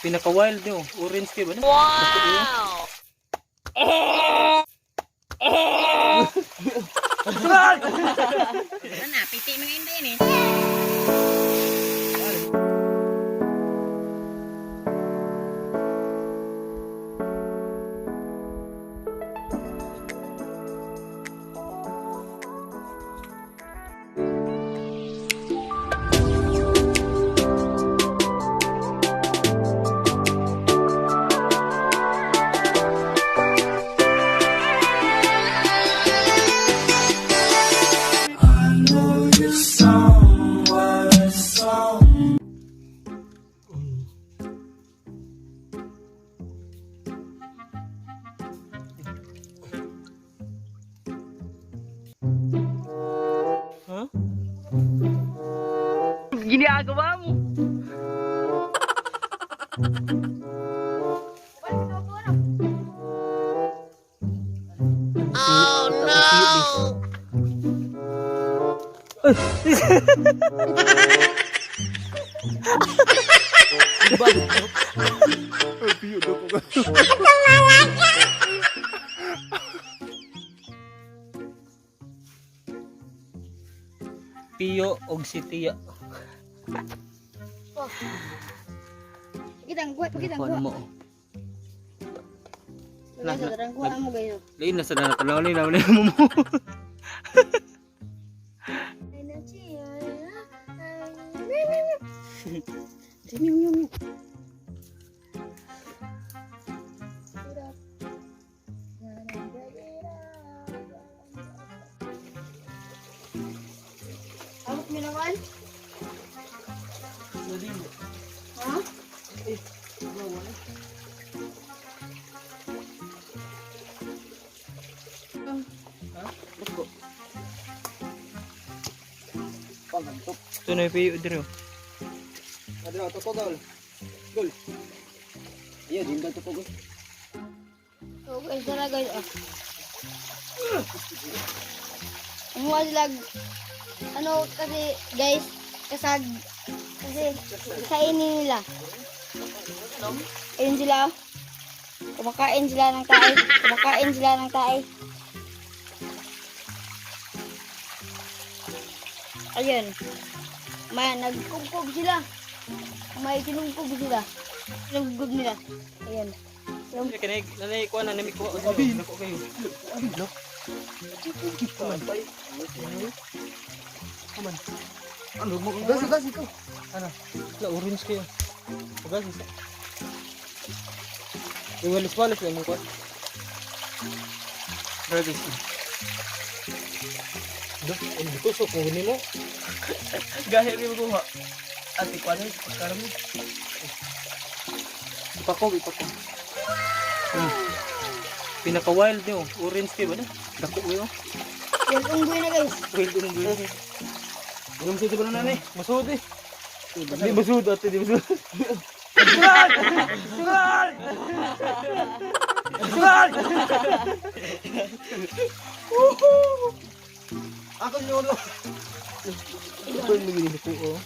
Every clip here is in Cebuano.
Pinaka wild niyo, orange kayo ba na? Wow! Ano na, piti mga inday yan eh. Huh? Ginagawa mo. Oh no! Piyo og si Tia. Pakita ang kuha, pakita ang Kuha kuha. mo. Oh. Wala sa darang kuha mo gayo. Lain na sa na lain na lain mo mo. Amok mi naman? Ha? Ito na yung piyo diri. Oh. Adra to ko gol. Gol. Iya, din to ko gol. So guys, dara guys. Ah. Ang mga sila, ano kasi guys, kasag, kasi kainin nila. Ayun sila. Oh. Kumakain sila ng tae. Kumakain sila ng tae. Ayun. May nagkugkog sila. May kinugkog sila. Kinugkog nila. Ayun. Yung Kanay nanay kuha na nami kuha. Abi, nako kayo. Abi, lo. Kaman. Ano mo? Gasi gasi ko. Ano? La orange kayo. Pagas isa. Iwalis-walis lang mo kuha. Grabe. Do, ang tusok ko ni mo. Gahi rin mo kuha. Ate ko ano, pagkaroon mo. Ipako, ipako. Pinaka wild niyo, orange kayo ba na? Dako kayo. Yung unggoy na guys. Wild unggoy. Anong sudo ba na nanay? Masud eh. Di masud ate, di masud. Ako lolo. Ito yung magiging ko oh.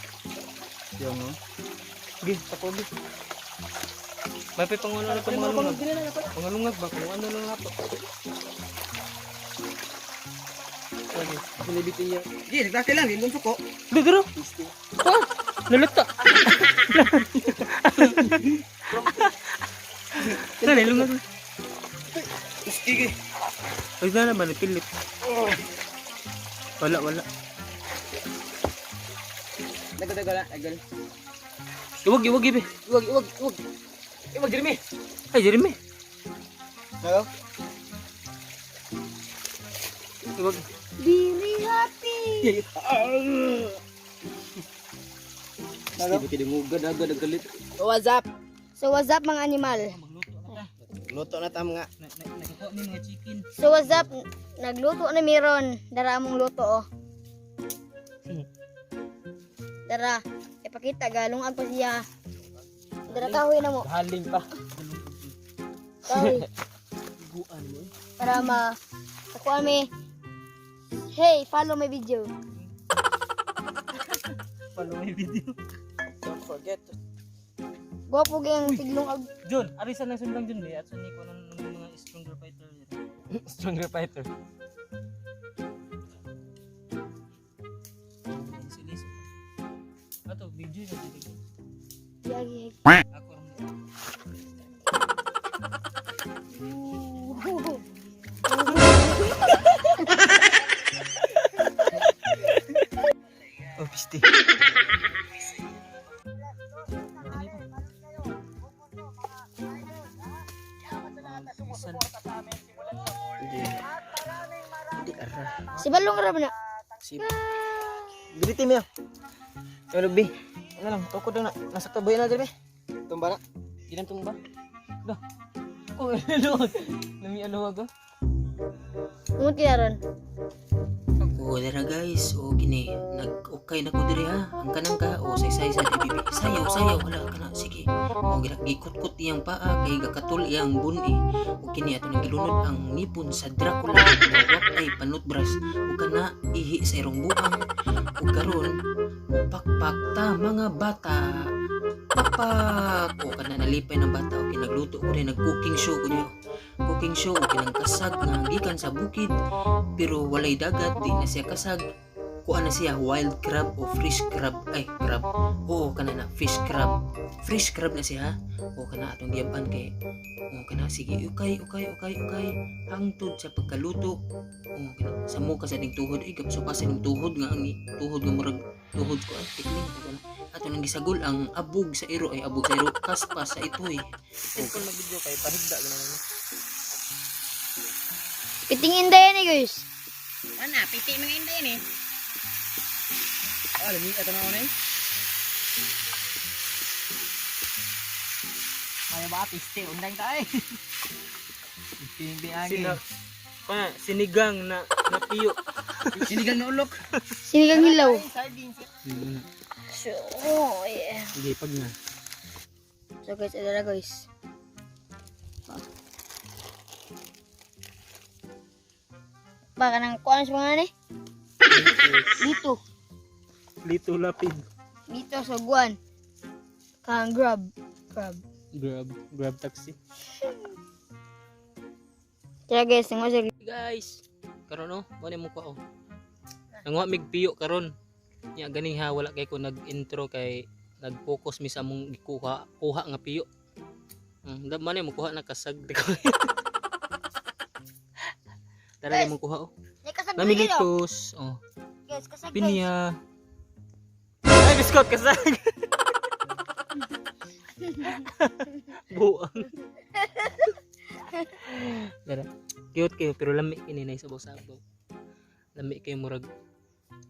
Yan oh. Gi, tako gi. May pa pangulo na pangalungag. Pangalungag ba kung ano lang nato. Lagi, Sinibit niya. Di, nagdati lang, hindi suko. Duduro. Ah, nalata. Dali, lungag. Sige. Ay, na naman, pilit. Wala, wala. Nagadagal, agal. Iwag, iwag, ibi. Iwag, iwag, iwag. Iwag, Jeremy. Ay, Jeremy. Hello? Iwag. Be happy. Hello? Hindi kinimugad agad ang galit. What's up? So what's up mga animal? Luto na tam nga. Nagkuha ni mga chicken. So what's up? Nagluto na meron. Dara among luto oh. Dara, ipakita galong pa siya. Dara kahoy na mo. Haling pa. Kahoy. Para ma ako ami. Hey, follow my video. Follow my video. Don't forget to Gwapo gayang tiglungag. Jun, arisan lang sundang Jun at sa ko ng mga stronger fighter niya. Stronger fighter. Liso-liso. Ato, video na dito. Yagi. Ako rin. Oh, pisti. Hindi ara. Si Balong ra ba na? Si Dili mo. Ano bi? Ano lang, tukod lang na. Nasakto ba na dili? Tumba na. Di lang tumba. Dah. Oh, ano? Nami ano ako? Umot kaya ron. O dara guys, o kini nag-okay na ko diri ha. Ang kanang ka o saysay sa DBB. Sayaw sayaw wala kana sige. O gira gikutkot iyang paa kay gakatul iyang buni. O kini ato nang gilunod ang ngipon sa Dracula nga wa ay panutbras. O kana ihi sa irong buang. O karon pakpak ta mga bata. Pakpak o kana nalipay ng bata o kinagluto ko rin nag-cooking show ko niyo. Cooking show o kinang kasag nga gikan sa bukid pero walay dagat di na siya kasag, kuha na siya wild crab o fresh crab, ay crab, oo kana na fish crab, fresh crab na siya o kana atong giyaban kay o kana sige ukay ukay ukay ukay hangtod sa pagkaluto o kana sa mo ka sa ding tuhod ay gapso ka sa ding tuhod nga ang tuhod nga murag tuhod ko ay tikling o kana ato nang gisagol ang abog sa iro ay abog sa iro kaspas sa itoy. Kung mag-video kay pahigda ganun. Pitingin da yan eh guys. Wala, piti mga inday ni. Ah, lami ato na ako na eh. Kaya ba piste undang ta eh. Sina pa sinigang na na piyo. Sinigang na ulok. Sinigang hilaw. So, oh yeah. Sige, pag na. So guys, ito na guys. Baka nang kuan sa mga ni? Dito. Lito lapid. Dito sa guan. Kang grab. Grab. Grab, grab taxi. Kaya guys, ang masag Guys, karon oh, mo ni mo ko oh. Nanguha mig piyo karon. Nya gani ha wala kay ko nag-intro kay nag-focus mi sa among gikuha kuha nga piyo. Da man mo kuha na kasag di ko. Tara mo kuha oh. Kasag Namilitos oh. Guys, kasag guys. Pinya. Ay, biskot kasag. Buang. Dara. Cute kayo pero lami kini na sabaw-sabaw. Lami kayo murag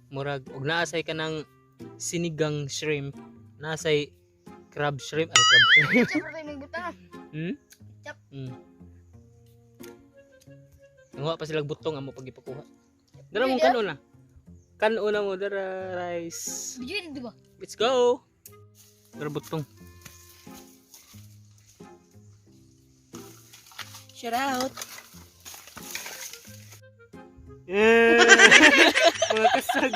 murag og naasay ka ng sinigang shrimp, naasay crab shrimp, ay crab shrimp. Siyempre tayo may butang. Chop. Nanguha pa sila butong amo pag ipakuha. Dara mong kanon na. Kanon na mo dara rice. Video dito ba? Let's go. Dara butong. Shout out. Yeah. Mga kasag.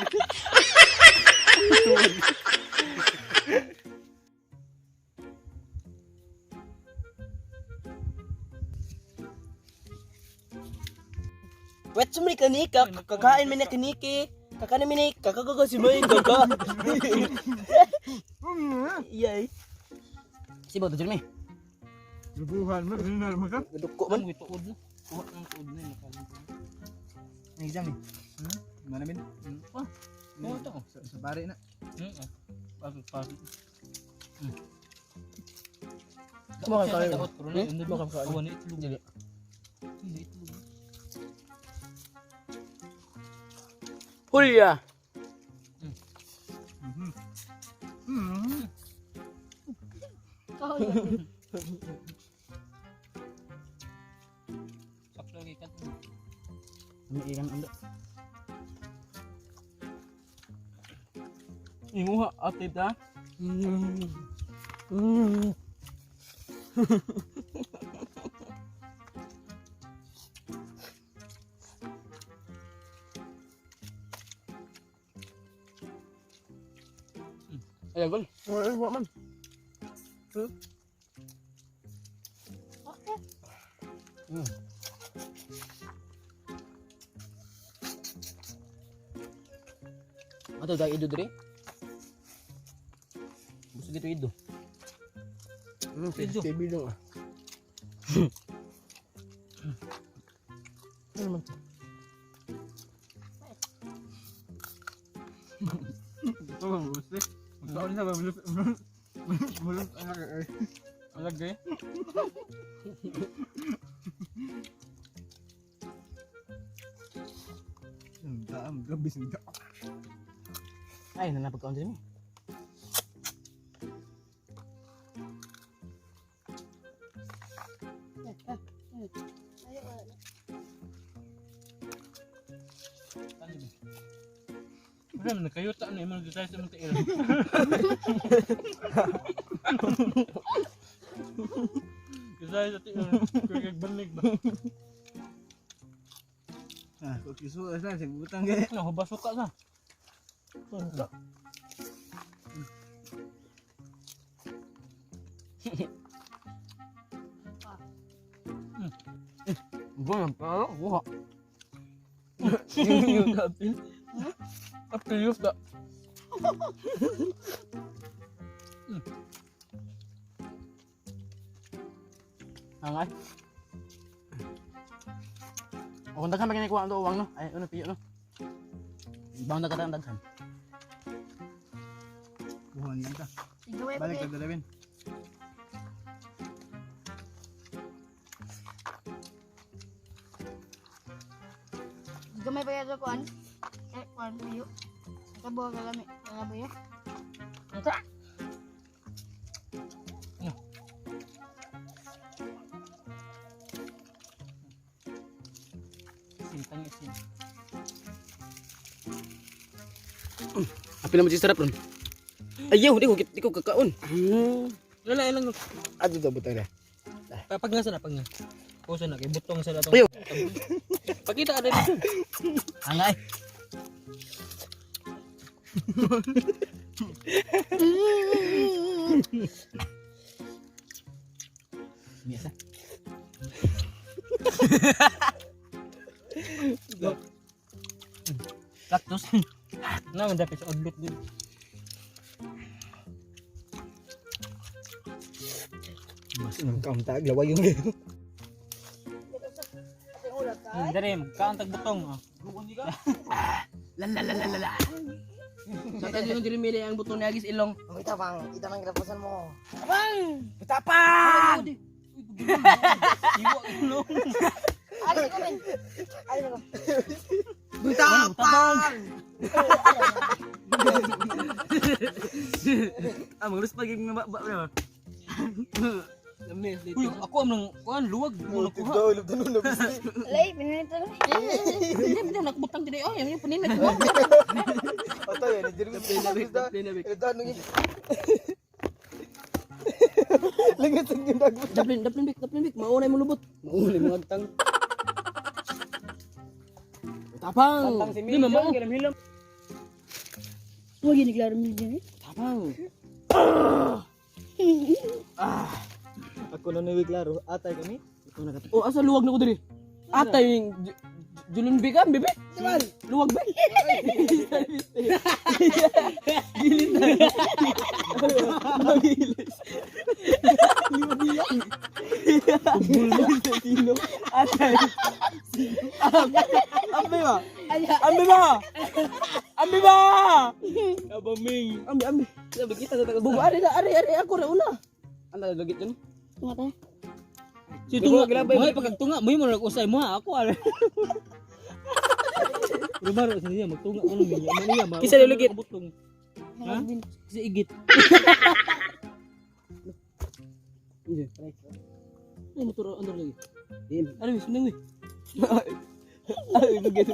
Wet sumri kanika, kakain mi na kiniki. Kakain mi ni kakagaga si may kaka. Yay. Si ba to Jeremy? Lubuhan mo, ganun mo ka. Gadukko man. Ang tuod na. Kuha ng tuod na yun. Ang exam eh. Manamin. Ah, kuha to. Sa pare na. Ah. Pasok, pasok. Kumain tayo. Daot, pero na, yun, kuha na itlog. Hindi, itlog. Hulya. Sakto lagi ka. Umiilan ang Imuha, ate da. Ay, gol. Wala, wala man. Okay. Ato dai ido dire. Gusto gito ido. Ido. TV lang ah. Ano naman to? Ito ba, gusto? Magkaon na ba? Bulot, bulot, bulot, anak eh. Alag eh. Ang daam, grabe sing daam. Ay, nanapagkaon din mo. Ay, wala na. Wala man nagkayuta na imong design sa imong tiil. Design sa tiil. Kaya banig ba? Ah, kukiso sa sa butang kay. Ano, hubasok ka sa. Buwan, pero kuha. Yung apil. Apil yun da. Angay. O kung daghan ba kinikuha ang uwang no? Ay, ano piyo no? Bang nagkata ang daghan. Buhan lang ta. Sige, Balik ka dalawin. Gamay pa yata kuan. Eh, kuan piyo. Sa buha ka lami. Ano ba yun? Sintang isin. Apil naman si sarap ron. Ayaw, di ko kakaon. Wala ilang Ato to butang na. Pag nga sana pag nga. Puso na kay butong sa datong. Ayaw. Pakita ka dito. Angay. Biasa. Lactose. Na man dapat sa odlot din. Mas nang kamtag laway yung gayo. Dere, magkaon tag butong. Oh. La la la la la la. Sa tayo nung dili ang buto ni Agis Ilong. Itapang, itapang grapusan mo. Tapang! Iwa ilong. Alis ko men. Alis ko. Tapang! Ah, maglus pag yung ba ba. Uy, ako ang nang kuan luwag mo nakuha. Lay, pinanito ko. Hindi, hindi, nakbutang din. Oh, yung paninag ko. Ato yan, hindi Langat sa ginag. Daplin, daplin bik, daplin bik. Maunay mo lubot. Maunay mo agtang. Tapang! Di mama. Hilam. Huwag yun, klaro mo dyan eh. Tapang! Ako na ni klaro, atay kami. Oh, asa luwag na ko diri? Atay yung Julun Bika, bebe? Luwag ba? Gilid na. Magilis. Lima diya. Sino? Atay. Ambi ba? Ambi ba? Ambi ba? Abaming. Ambi, ambi. Sabi kita sa tagas. Bugo, ari na, ari, ari, ako rin una. Ano, lagit yun? Tunga tayo. Si tunga, mo pagtunga, mo mo nag-usay mo ha, ako ari. Rumaro sa niya magtunga ko niya. Man niya ma. Kisa lulugit. Butong. Ha? Kasi igit. Hindi. Ay motor andar lagi. Hindi. Ano sunang we. Ay, lugit.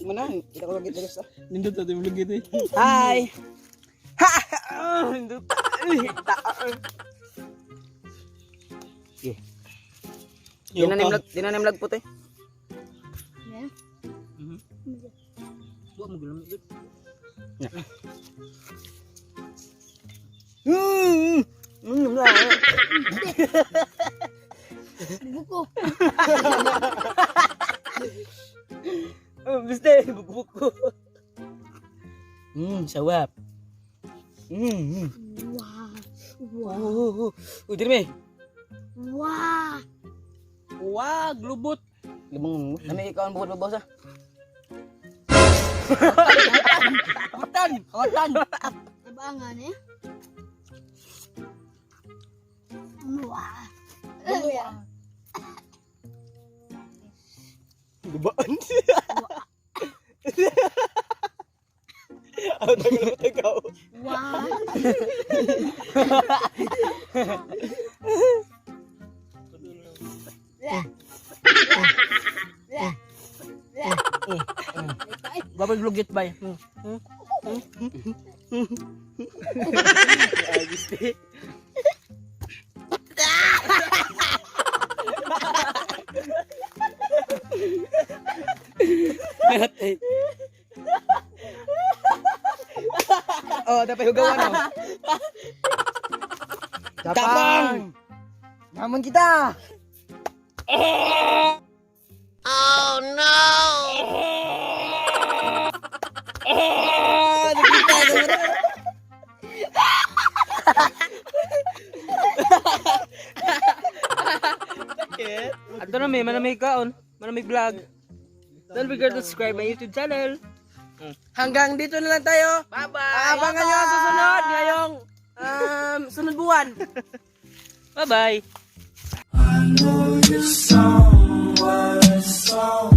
Manang, kita ko lugit lugit sa. Nindot sa timog lugit eh. Hi! Ha! Ah, Nindot. Sige. Dinanim lag puti. Yeah. Mhm. Wa mo gulam gud. Hmm. Buko. Oh, basta buko-buko. Sawap. Wow. Wow. Oh, oh, oh. Diri me. Wow. Wag, lubot. Limang nami ikaw ang bukod babaw sa. Kawatan, kawatan. Abangan eh. Wow. Wow. Gubaan siya. Ako tagal mo tagaw. Wow. Babal vlog bay. Oh, dapat hugawan oh. Tapang! Naman kita! Oh no! Nakita na. Ato na may manamig kaon, manamig vlog. Don't forget to subscribe my YouTube channel. Hanggang dito na lang tayo. Bye-bye. Abangan nyo ang susunod ngayong sunod buwan. Bye-bye. I know you're somewhere, somewhere.